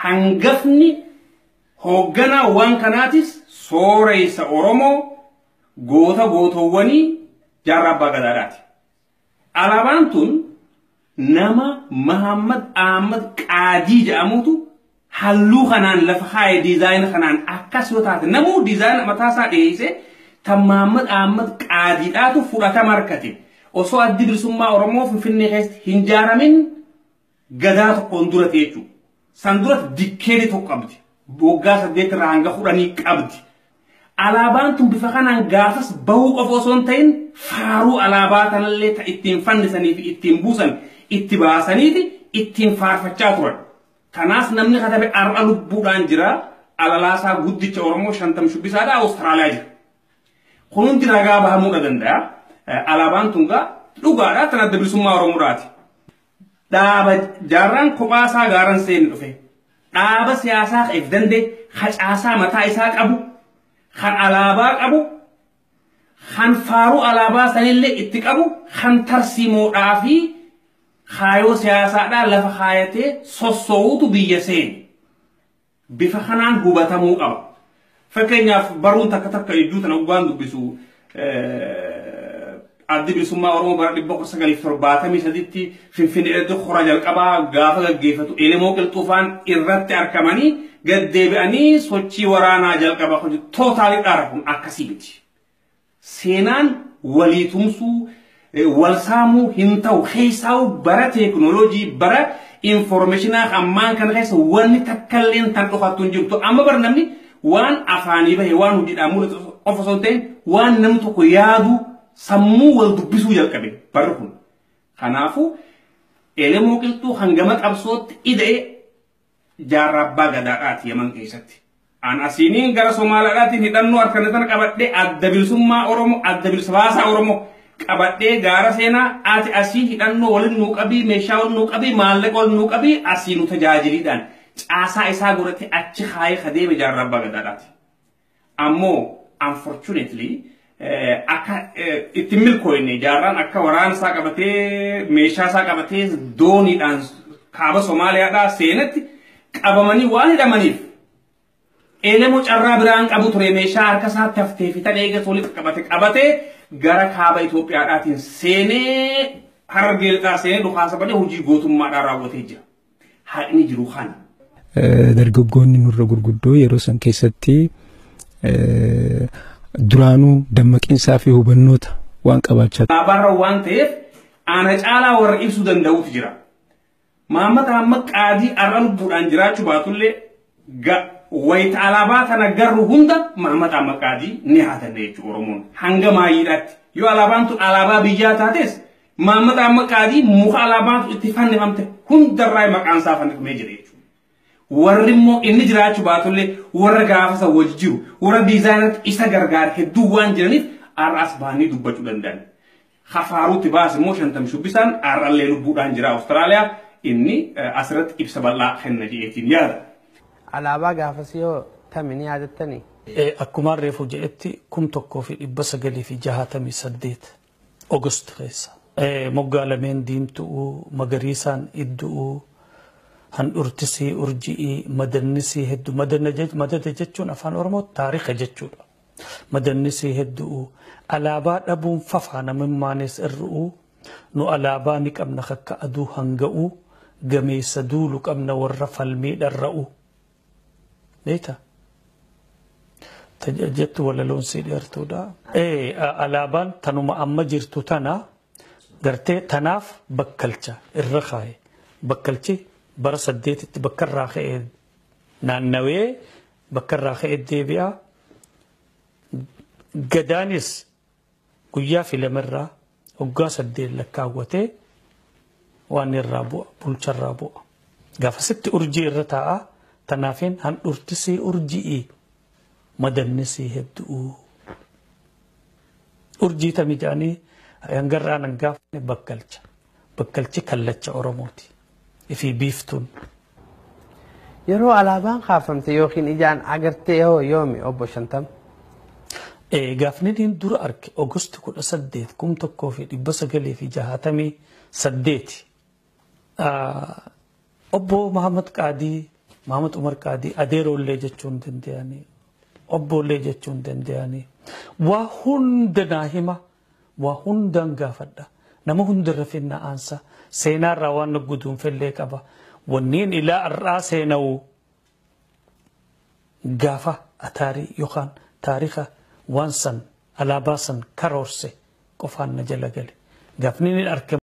Hangafni hoogganaa waan kanaatis sooressa Oromoo goota gootowwanii Jaarraa Abbaa Gadaadhaati. Alaabaan tun nama Mahammad Ahmad Qaadii jedhamutu halluu kanaan lafa kaayee diizaayina kanaan akkas yoo taate namuu diizaayina mataa isaa dhiyeesse tan Mahammad Ahmad Qaadiidhaatu fudhatama harkate. Osoo addi bilisummaa Oromoo Finfinnee keessatti hin jaaramin gadaa tokkoon duratti jechuudha. San duratti dikkeedii tokko qabdi. Waggaa 8 irraa hanga 10 qabdi. Alaabaan tun bifa kanaan gaafas bahuu qofa osoo hin ta'in faaruu alaabaa kanallee ta ittiin fannisanii fi ittiin buusan itti baasaniiti ittiin faarfachaa turan. Kanaas namni katabe har'a lubbuudhaan jira. Alalaasaa guddicha Oromoo 50 shubbisaadha Awustiraaliyaa jira. Kun hundi ragaa bahamuudha danda'a. Alaabaan tun gaa dhugaadha tan adda bilisummaa Oromoodhaati. Dhaaba jaarraan kophaasaa gaaran seeni dhufe. Dhaaba siyaasaa if danda'e hacaasaa mataa isaa qabu kan alaabaa qabu kan faaruu alaabaa sanillee itti qabu kan tarsiimoodhaa fi kaayoo siyaasaadhaa lafa kaayatee sossoo'utu biyya seeni. Bifa kanaan hubatamuu qaba. Fakkeenyaaf baruun takka takka hedduu tana dhugaan dubbisu addi bilisummaa Oromoo bara 1973tti Finfinneetti hora jalqabaa gaafa gaggeeffatu Elemoo Qilxuufaan irratti argamanii gad deebi'anii sochii waraanaa jalqabaa hojii tootaalii dhaara kun akkasii miti. Seenaan walii tumsuu wal saamuu hin ta'u keessaa'u bara teekinooloojii bara infoormeeshinaa ammaan kana keessa wanni takkalleen tan dhokattu hin jirtu. Amma bara namni waan afaanii bahe waan hojiidhaan mul'atu qofa osoo hin ta'in waan namni tokko yaadu sammuu wal dubbisuu jalqabe barri kun. Kanaafuu Elemoo Qilxuu hangama qabsootti ida'e Jaarraa Abbaa Gadaadhaati Yaman keessatti. An asiiniin gara Somaaliyaadhaatiin hidhannoo harkaan tana qabadhee adda bilisummaa Oromoo adda bilisa baasaa Oromoo qabadhee gaara seenaa ati asii hidhannoo waliin nuu qabii meeshaa waliin nuu qabii maallaqa waliin nuu qabii asii nu tajaajiliidhaan caasaa isaa godhatee achi kaayee kadeeme Jaarraa Abbaa Gadaadhaati. Ammoo unfortunately akka itti milkooyne jaarraan akka waraana isaa qabatee meeshaa isaa qabatee dooniidhaan kaaba Somaaliyaadhaa seenetti qabamanii waan hidhamaniif Elemoo carraa biraan qabu ture meeshaa harka isaatti haftee fi tan eegas walitti qabate qabatee gara kaaba Itoophiyaadhaatiin seenee Harargee lixaa seenee dhukaasa banee hojii gootummaadhaan raawwatee jira. Haqni jiru kana. Dargaggoonni nurra gurguddoo yeroo san keessatti duraanuu dammaqinsaa fi hubannoota waan qabaachaa Alaabaarra waan ta'eef ana caalaa warra ibsuu danda'utu jira. Mahammad Ahmad Qaadii har'a lubbuudhaan jiraachuu baatullee wayita alaabaa tana garru hunda Mahammad Ahmad Qaadii ni haatanna jechuudha Oromoon hanga maayyiidhaatti. Yoo alaabaan tun alaabaa biyyaa taates Mahammad Ahmad Qaadii muka alaabaan tun itti fannifamte hundarraa maqaan isaa fannifamee jira jechuudha. Warri immoo inni jiraachuu baatullee warra gaafa isa wajji jiru warra diizaayinatti isa gargaare hedduu waan jiraniif har'as bahanii dubbachuu danda'an. Hafaaruutti baas immoo 50 shubbisaan har'allee lubbuudhaan jira Awustiraaliyaa inni asirratti ibsa bal'aa kenna jedheetiin yaada. Alaabaa gaafas yoo tami ni yaadattanii? Akkuma reefu jedhetti 1968 Ogost keessa. Moggaa lameen diimtu'uu magariisaan iddu'uu handhurtisii urji'ii madannisii hedduu madada jechuun afaan Oromoo taarika jechuudha. Madannisii hedduu alaabaa dhabuun fafaa namimmaanis irru'uu nu alaabaa ni qabna akka aduu hanga'uu gameessa duulu qabna warra falmii dharra'uu. Beektaa? Jettu walaloon sii dheertuudha. Alaabaan tanuma amma jirtu tana gartee tanaaf bakkalcha irra kaaye. Bakkalchi bara 8tti bakka irraa ka'ee naannawee bakka irraa ka'ee deebi'a. Gadaanis guyyaa filamarraa waggaa 8 lakkaawwatee waan irraa bu'a bulcharraa bu'a. Gaafasitti urjii irra taa'a tanaafin handhurtisii urji'ii madannisii hedduu. Urjii tami jedhanii hangarraan hangaafne bakkalcha. Bakkalchi kallacha Oromooti. Ifii biiftuun. Yeroo alaabaan kaafamte yookiin ijaan agartee hoo yoomi obbo 50? Gaafni inni dura arge Ogosti 18 1968. Obbo Mahammad Qaadii Mahamad Umar Qaadii adeeroollee jechuun danda'anii obboollee jechuun danda'anii waa hunda naa hima waa hundaan gaafadha nama hundarra finna aansa seenaarraa waan nu guduunfellee qaba wanniin ilaa har'aa seena'u gaafa ataarii yookaan taarika waan san alaabaa san karoorse qofaan na jala gale gaafni ni argame.